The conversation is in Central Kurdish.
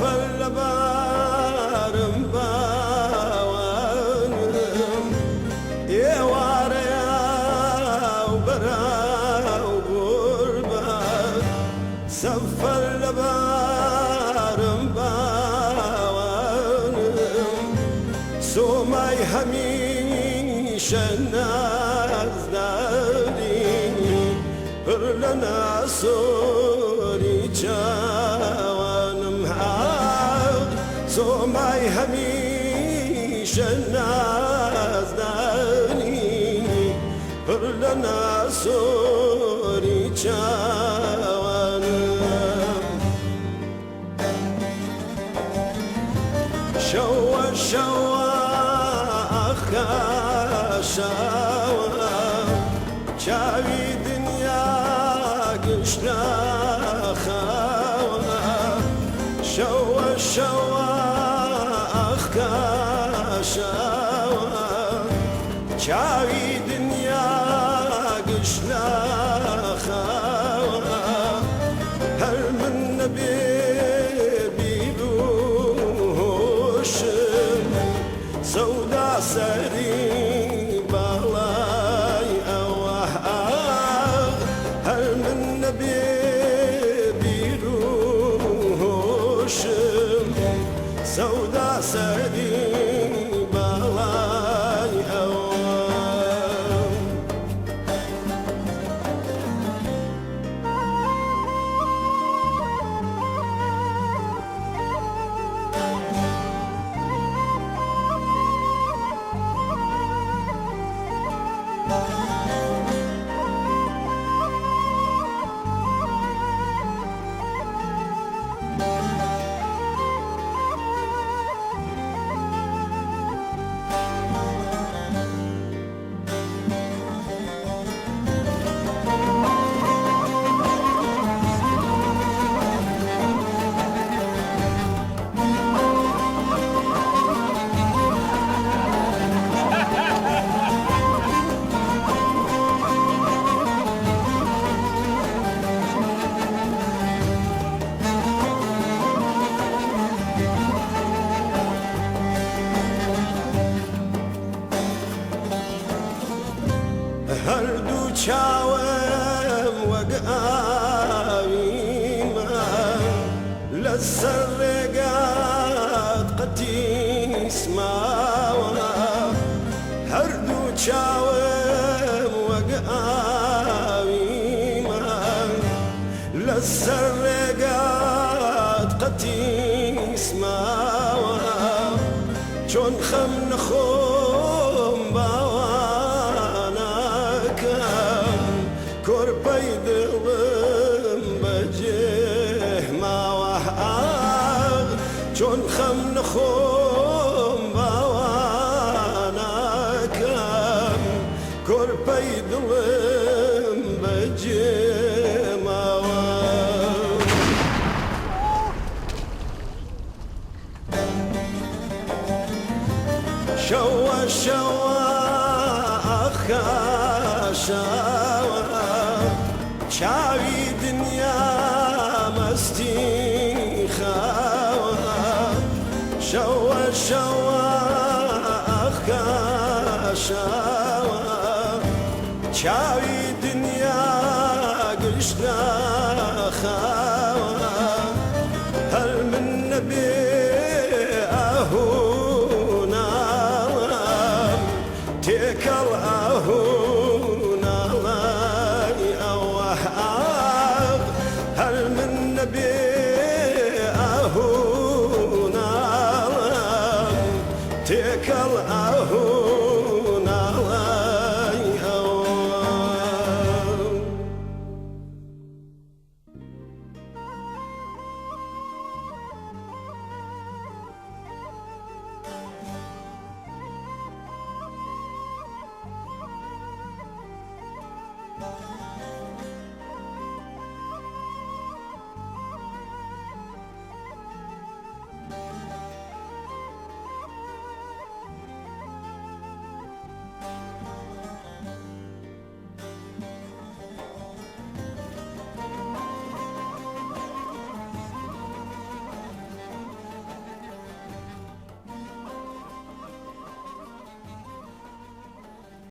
سەفەر لەبارم باوانم ئێوارەیا و بەراو غوربەت سەفەر لەبارم باوانم سۆمای هەمیشە نازداری پڕ لە ناسۆری چاوانم ئاخ سۆمای هەمیشە نازداری پڕ لە ناسۆری چاوانم. شەوە شەوە ئاخ کاشاوە چاوی دنیا گشت لە خاوە شەوە شەوە ئاخ کاشاوە چاوی دنیا گشت لە خاوە هەر من نەبێ بیر و هۆشم سەودا سەری باڵای ئەوە ئاخ هەر من نەبێ بیر و هۆشم سەودا سەری باڵای ئەوە. هەردوو چاوم وەک ئاوی مانگ لەسەر ڕێگات قەتیس ماوە. هەردوو چاوم وەک ئاوی مانگ لەسەر ڕێگات قەتیس ماوە. چۆن خەم نەخۆم باوانەکەم کۆرپەی دڵم بەجێ ماوە. ئاخ چۆن خەم نەخۆم باوانەکەم کۆرپەی دڵم بەجێ ماوە. شەوە شەوە ئاخ کاشاوە چاوی دنیا مەستی خاوە. شەوە شەوە ئاخ کاشاوە چاوی دنیا گشت ناخاوە. هەر من نەبێ ئاهوو ناڵم تێکەڵ ئاهوو ناڵای ئەوە. ئاخ هەر من نەبێ ئاهوو ناڵم تێکەڵ.